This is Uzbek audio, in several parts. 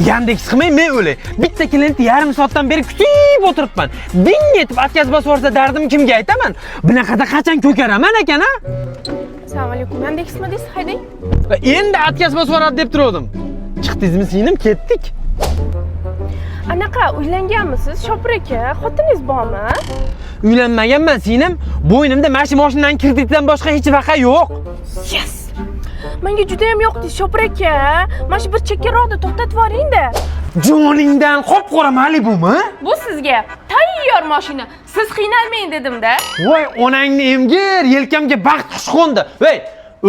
Yandex qilmay men o'lay. Bitta klientni yarim soatdan beri kutib o'tiribman. Ding etib отказ bosib yuborsa, dardim kimga aytaman? Bunaqada qachon ko'karaman ekan, a? Assalomu alaykum. Yandexmi deysiz, haydang. Endi отказ bosib yuboradi deb turgandim. Chiqdingizmi, singlim, ketdik. Anaqa uylanganmisiz, Shopir aka? Xotiningiz bormi? Uylanmaganman, singlim. Bo'ynimda mana shu mashinaning kreditidan boshqa hech vaqa yo'q. Yes. Menga juda ham yoqdi, Shopir aka. Mana shu bir chekkaroqda to'xtatib yuboring-da. Joningdan qop-qora Malibumi? Bu sizga tayyor mashina. Siz qiynalmang dedim-da. Voy onangni emgir, yelkamga baxt qush qo'ndi. Voy,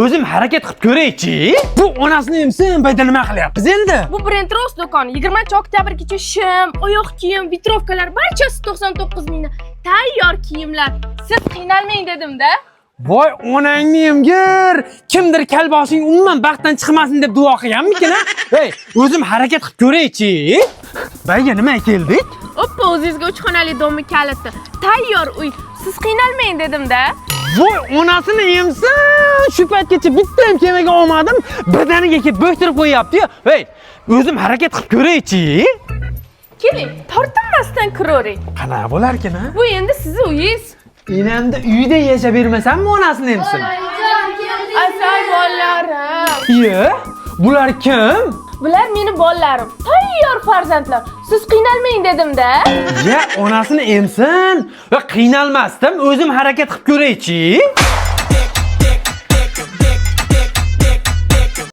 o'zim harakat qilib ko'ray-chi. Bu onasini emsin, bayda nima qilyapmiz endi? Bu Brend Rose do'koni. 20 oktyabrgacha shim, oyoq kiyim, ветровка lar barchasi 99 mingdan. Tayyor kiyimlar. Siz qiynalmang dedim-da. Voy onangni emgir, kimdir kalboshing umuman baxtdan chiqmasin deb duo qilganmikin, a? Ey, o'zim harakat qilib ko'ray-chi. Bayga nima keldik? Oppa, o'zingizga 3 xonali дом ni kaliti. Tayyor uy. Siz qiynalmang dedim-da. Voy onasini emsin, shu paytgacha bitta ham kemaga olmadim, birdaniga kelib bo'ktirib qo'yyapti-yu. Ey, o'zim harakat qilib ko'ray-chi. Keling, tortinmasdan kiravering. Qanaqa bo'larkin, a? Bu endi sizni uyingiz. Enamni uyida yashab bermasammi, onasini emsin? Asal bolalarim. Iye, bular kim? Bular meni bolalarim. Tayyor farzandlar. Siz qiynalmang dedim-da. Ya onasini emsin. Va qiynalmasdim, o'zim harakat qilib ko'ray-chi.